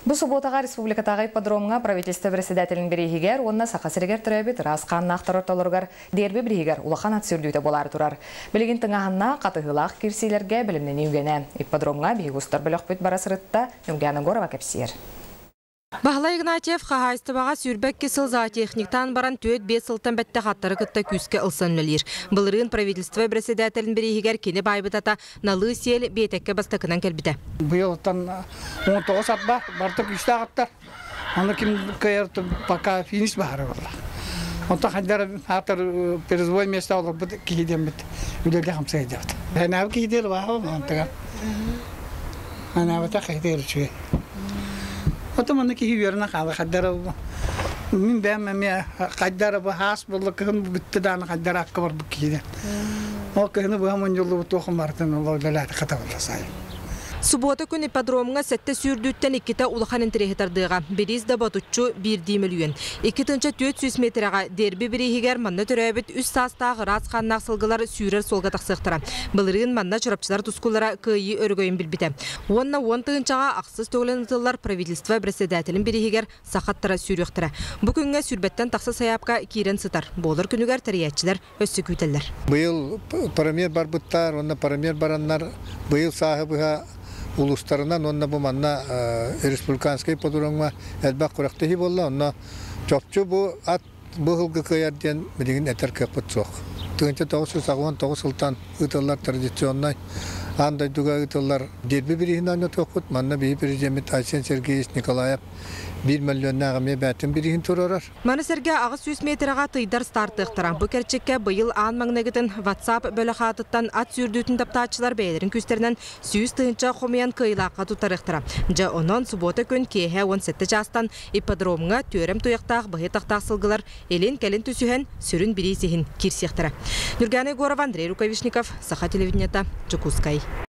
Бу субуотаҕа республикатааҕы ипподромҥа правительство председателин бирииһигэр уонна Саха сиригэр төрөөбүт ыраас хааннаахтар ортолоругар дерби бирииһигэр улахан ат сүүрдүүтэ буолаары турар. Билигин тыҥааһыннаах, хатыһыылаах киирсиилэргэ бэлэмнэнии үгэнэ. Ипподромҥа биһиги устар бөлөхпүт бара сырытта, Ньургуяна Егорова кэпсиэр. Баһылай Игнатьев хаһаайыстыбаҕа 22 сыл зоотехниктаан баран 4-5 сылтан бэттэх аттары кытта күүскэ ылсан үлэлиир. Былырыын правительство председателин бирииһигэр кини баайбытата Налыы сиэл биэтэккэ бастакынан кэлбитэ. Быйылтан 19 атба барыта күүстээх аттар. Аны ким кыайар пока финиш баһара буолла. Онтон хайдар аатар призовой место олорбут киһи диэммит үлэлии хамсайдыбыт. Хэнээби киһи диэр баһа онтуга. Хэнээбэтэ хайдыр үчүгэй. Отон манна киһи үөрэнэ хаала хайдар мин бэйэм эмиэ хайдар бу хаас буолла кыһын бүттэ дааны хайдар акка барбыт киһи Ол кыһыны быһа мунньуллубут туохум барытын ол үлэлээти хатабылла сайын. Субуота күн ипподромҥа сэттэ сүүрдүүттэн иккитэ улахан интэриэһи тардыаҕа. Бириис да ботуччу биирдии мөлүйүөн. 2400 миэтэрэҕэ дерби бирииһигэр манна төрөөбүт үс саастаах ыраас хааннаах сылгылар сүүрэр суолга тахсыахтара. Былырыын манна чурапчылар тускулара кыайыы өрөгөйүн билбитэ. Уонна уон тыһыынчаҕа ахсыс төгүлүн ыытыллар правительство председателин бирииһигэр сахаттара сүүрүөхтэрэ. Бу күҥҥэ сүүрбэттэн тахса сайаапка киирэн сытар. Буолар күнүгэр тэрийээччилэр өссө күүтэллэр. Быйыл промер барбыттар уонна промер бараннар быйыл сааһы быһа улуустарынан уонна бу манна республиканскай ипподромҥа элбэх күрэхтэһии буолла. Онно чопчу бу ат бу сылгы кыайар диэн билигин этэр кыахпыт суох. 1989 сылтан ыытыллар традиционнай аан дойдуга ыытыллар дерби бирииһин оонньотуохпут. Манна биһи президеммит Айсен Сергеевич Николаев биир мөлүйүөннээх эмиэ бээтин бирииһин туруорар. Маны сэргэ 800 миэтэрэҕэ тыйдар стартыахтара. Бу кэрчиккэ быйыл аан маҥнайгытын WhatsApp бөлөх аатыттан ат сүүрдүүтүн таптааччылар бэйэлэрин күүстэринэн 100 тыһыынча хомуйан кыайыылаахха туттарыахтара. Дьэ, онон субуота күн киэһэ 17 чаастан ипподромҥа түөрэм туйахтаах быһый тахтаах сылгылар илин-кэлин түсүһэн сүрүн бириис иһин киирсиэхтэрэ. Нюргана Егорова, Андрей Рукавишников, Саха телевидениета, Дьокуускай.